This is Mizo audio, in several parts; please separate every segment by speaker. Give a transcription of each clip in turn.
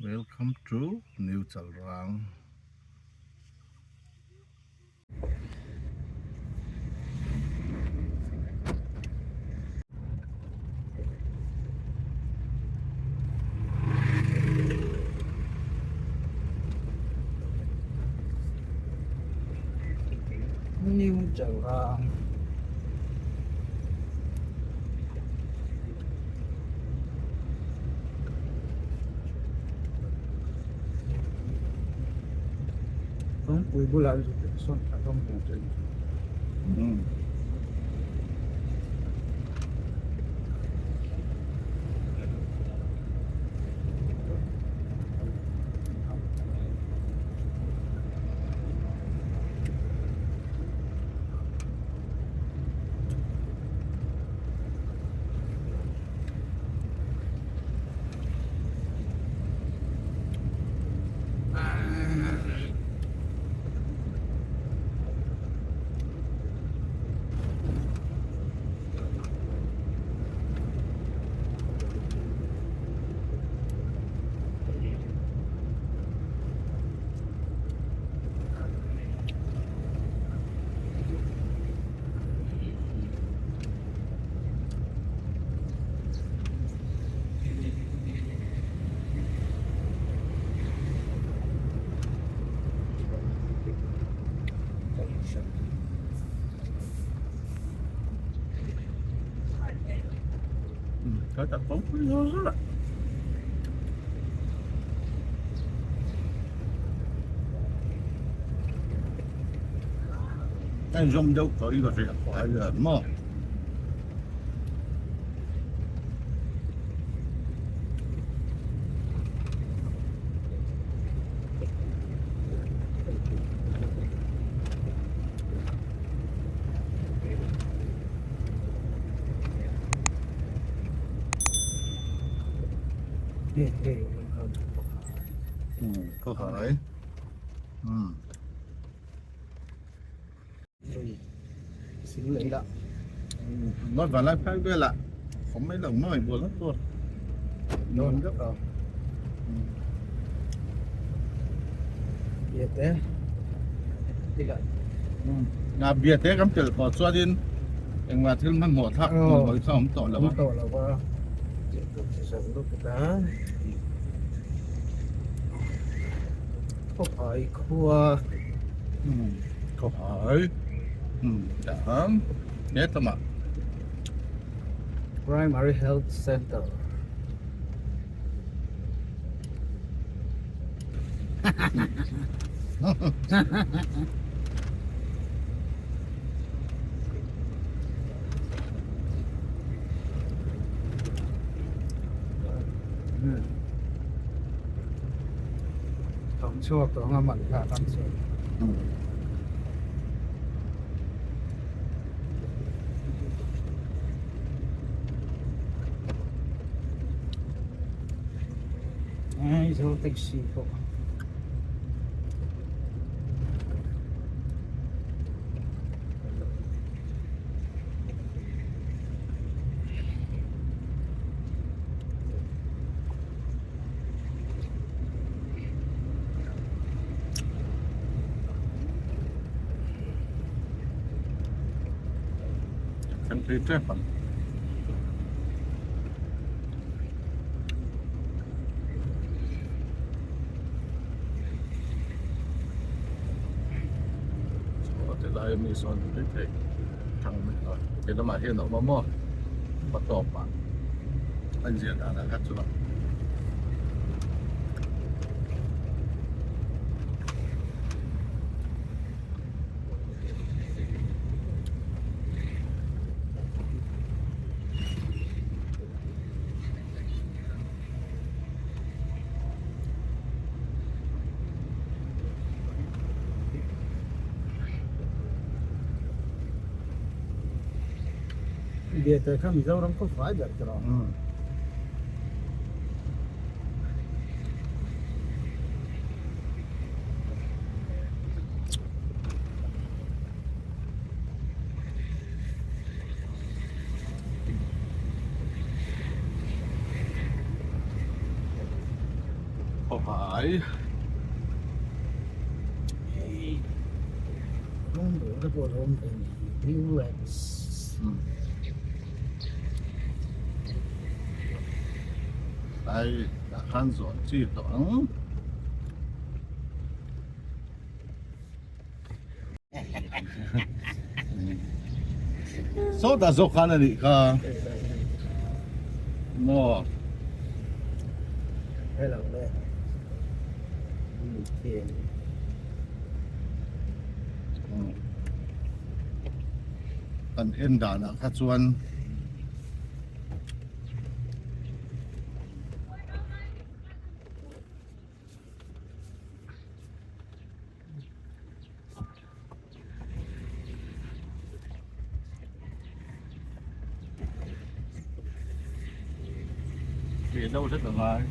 Speaker 1: Welcome to New Chalrang.
Speaker 2: New Chalrang. Kawngpui bulah sawn a rawng hmuh theih.
Speaker 1: Umm. A inzawm deuh tawh in ka hria fai vel maw. Khawhai. Nói vào lại phai về lại không mấy lần nói buồn lắm luôn
Speaker 2: Nuam deuh lo. Biate tikah.
Speaker 1: Na biate kan tel tawh chuanin engmah thil hmanhmawh thlak hmanhmawh hi chuan a awm tawh lo a.
Speaker 2: Awm tawh lo a. Khawhai khua.
Speaker 1: Khawhai. Dah hetlama.
Speaker 2: Primary Health Center. Chhuak tawh anga man kha kan chhuak. Aizawl taxi pawh.
Speaker 1: Kan tui tep ang. Chaw te lai ami sawn tui thei thang mai a he lamah hian a awm a maw a tawp ah a inziah dan ah kha chuan.
Speaker 2: Biate kha Mizoram khaw fai ber tur a awm.
Speaker 1: mai. Ai tah khan zawh chi tawh ang. Sawtah zawk khan a nih kha maw. Kan en danah kha chuan. Về đâu rất là ngon.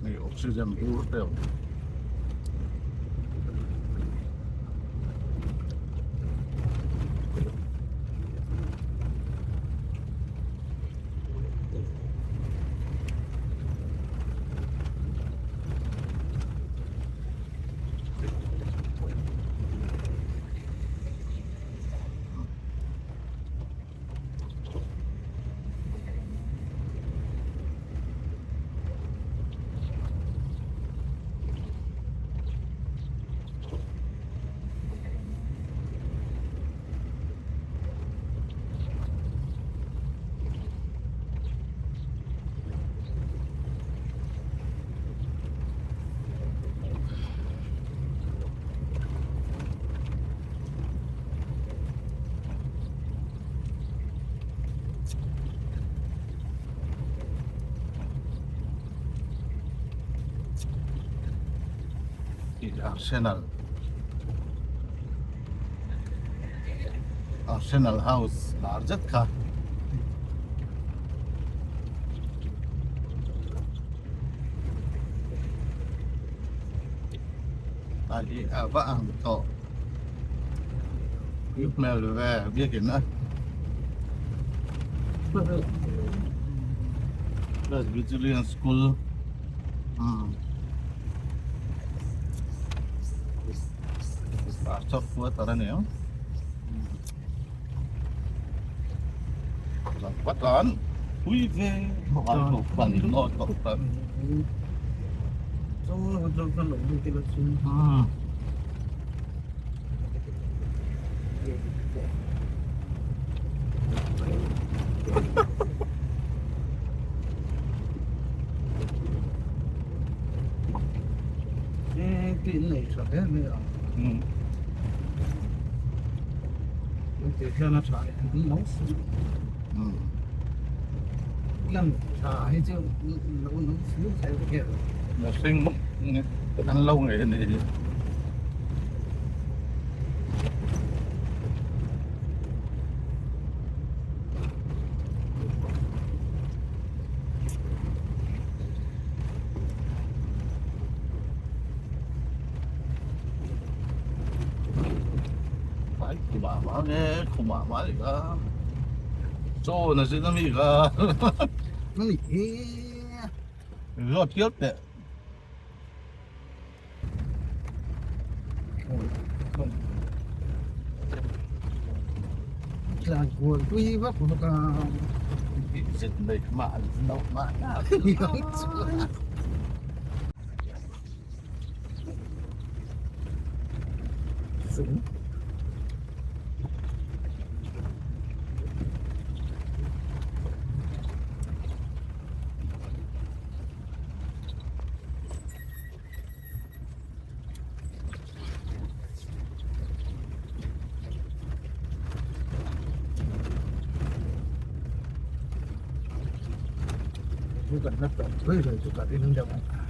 Speaker 1: Hei oxygen bur te awm. Arsenal Arsenal House lar zet kha. Ta hi a va ang tawh hmel ve biakin a. Presbyterian School umm Pastor quarter a ni ang Patlan pui ve umm. Mihring an lo ngei a nih hi. Phải khumah mah nge khumah mah ni kha chaw na zin ami kha zawt hial teh. Zit mai mah no mah na.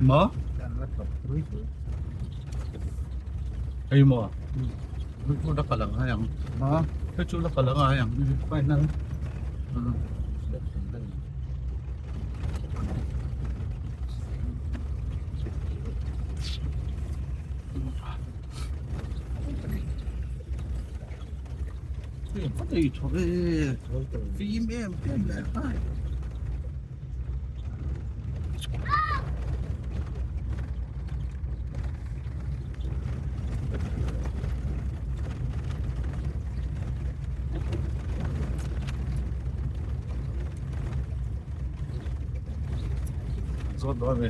Speaker 1: Maw? Hei maw? Hei chu la kal angai ang. Hei chu la kal angai ang. Fim em em leh nghal. Zawt dawn ve.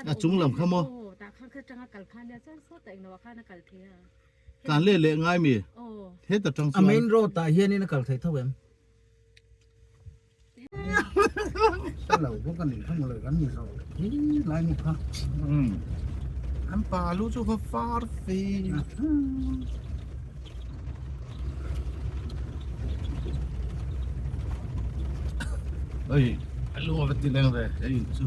Speaker 1: A chung lam kha maw? Tlan leh leh ngai mi? Heta tang chuan.
Speaker 2: A main road ah hianin a kal thei tho em? Lo bawk a nih kha mawle kan ni zawh hi lai ni kha.
Speaker 1: An pa lu chu va far fe. Oi, a lu a va ti leng ve hei chu.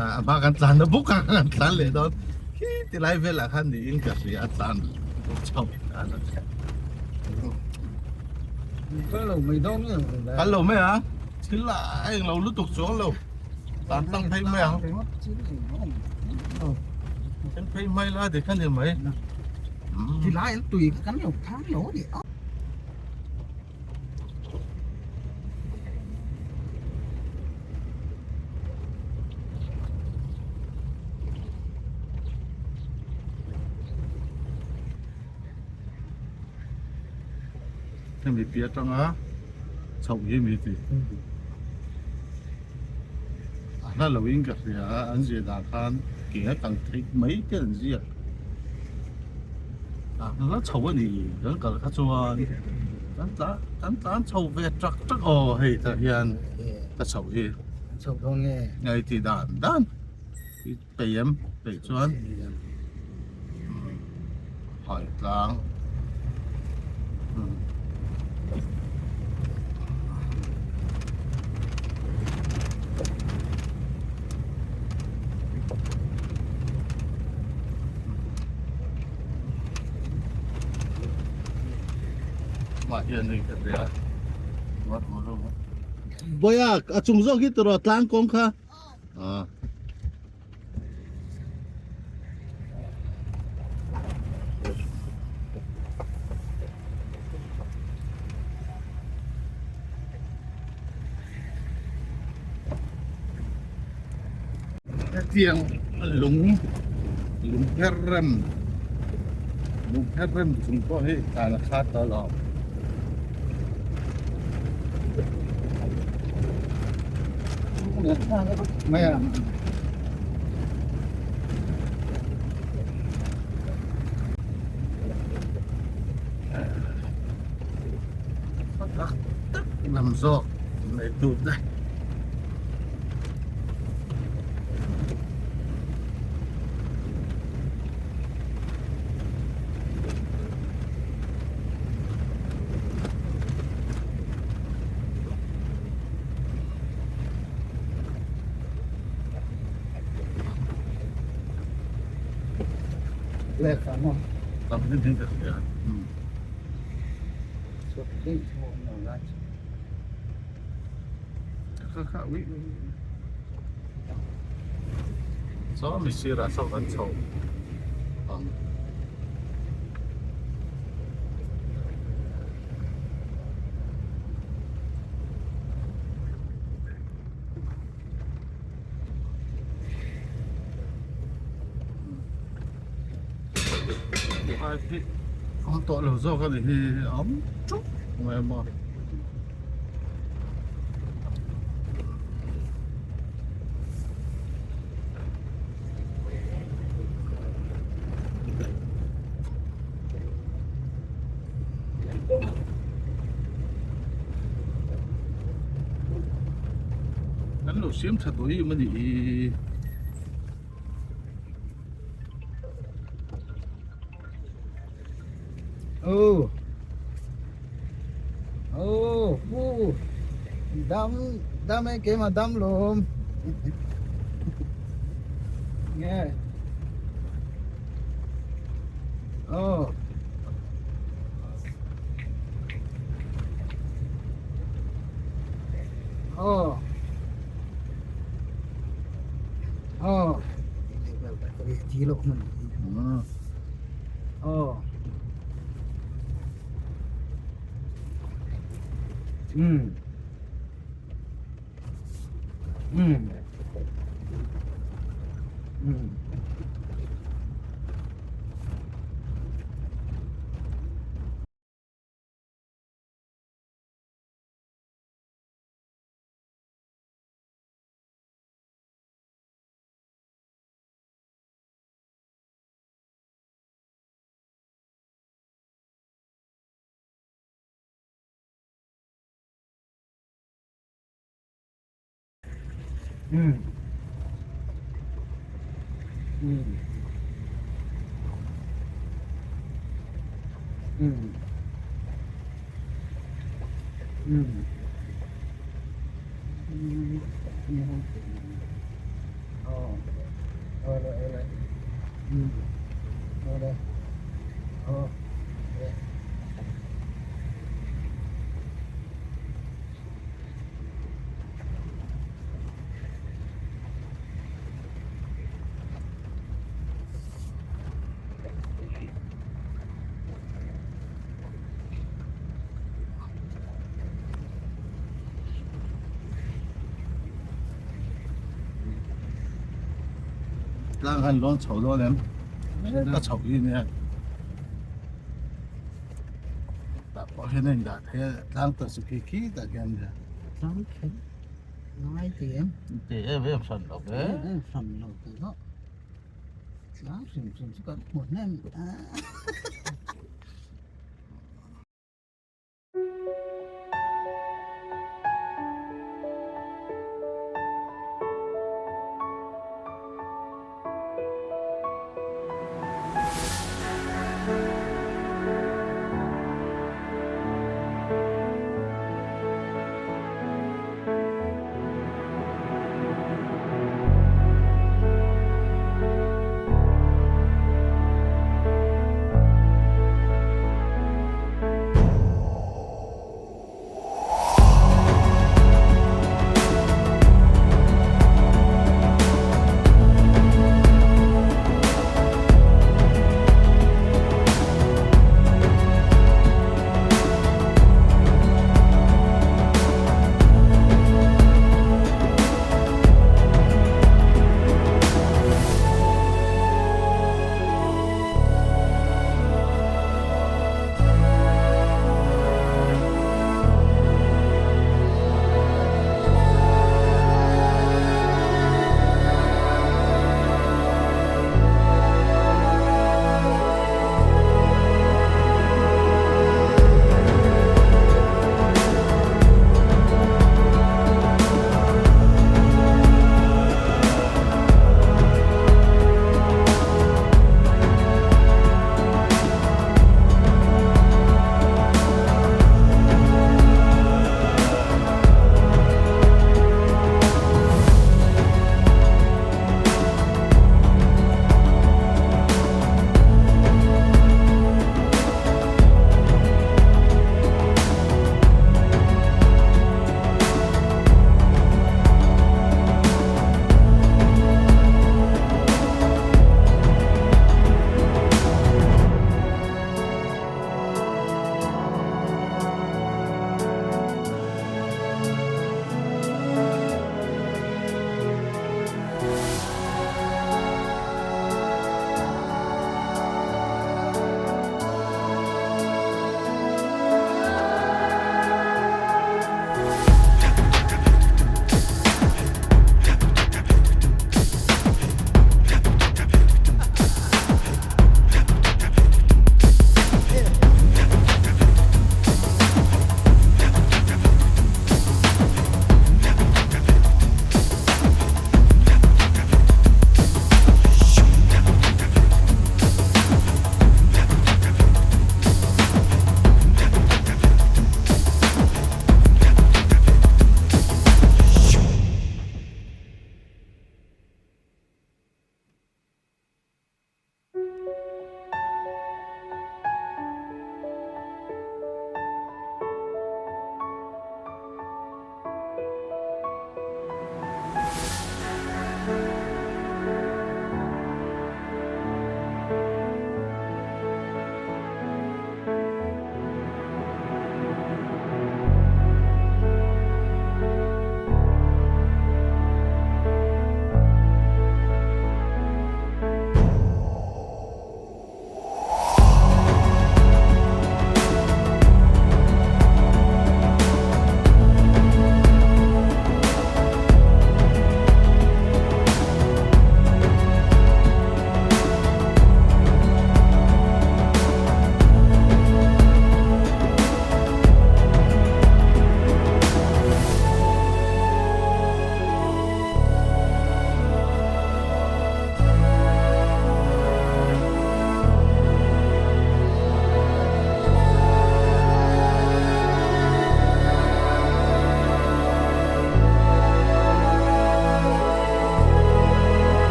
Speaker 1: A hma kan tlan na bawk a kan tlan leh dawn khi ti lai velah khan niin ka hria a tlan chho
Speaker 2: Kal lo mai dawn nge
Speaker 1: kal lo mai a thil a eng lo lutuk chuang lo tlan tlang phei mai ang then phei mai la ti khan ni mai
Speaker 2: Thì lai tùy cắn lo thang lo ni.
Speaker 1: Hemi piah atanga chhoh hi mi ti a hla lo in ka hria a an zir dan khan ke a kal theih mai te an ziak a hla chho a ni kan kal kha chuan kan tlan kan tlan chho ve tak tak aw hei tah hian ka chhoh hi
Speaker 2: chho dawn nge
Speaker 1: hei tih dan dan i peih em peih chuan hai tlang. Boya a chung zawk hi tawrh tlang kawng kha a Hetiang lung lung her rem lung her rem chung pawh hi tan a khat tawh lo.
Speaker 2: Mai a.
Speaker 1: Tak tak lam zawk nei tut te.
Speaker 2: Left ah maw?
Speaker 1: Tam hin hin ka hria. Saw mi sirah saw kan chho ang. Duhai hi awm tawh lo zawk a ni hi a awm ṭup mai maw. Kan lo siam tha tawh em a ni hi.
Speaker 2: Ừ. Ừ, u. Dam dam e keimah dam lawm. Nge. Aw. Aw. Aw. Aw. Um. Um. Um. Um. Um. Um. Um. Um. Aw. Awle awle. Um. Awle. Aw.
Speaker 1: Tlang han lawn chho dawn em? Ka chho hi nia. Tah pawh hian a indah thei a, tlang ta chu khi khi tak hian nia.
Speaker 2: Tlang kher ngai ti em?
Speaker 1: Ti em em hran lo ve.
Speaker 2: Em em hran lo ti zawk. Tlang hrim hrim chu kan hmu hnem a.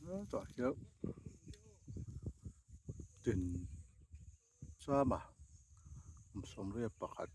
Speaker 1: Tah hian tin chama kum 11.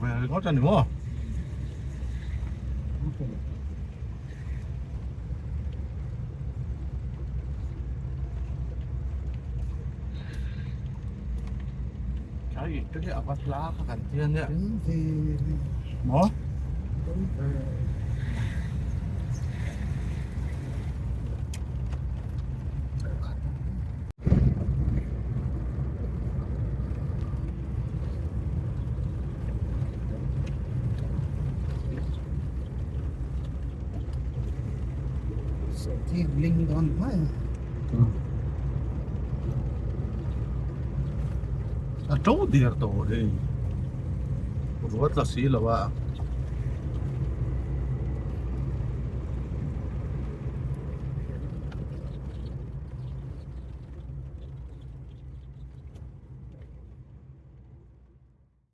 Speaker 1: Về ngót ra nữa. Cái cái ava lá ka kan tia nia. Maw?
Speaker 2: Linh don mai.
Speaker 1: A to dir to hei. Ruat la si lo a.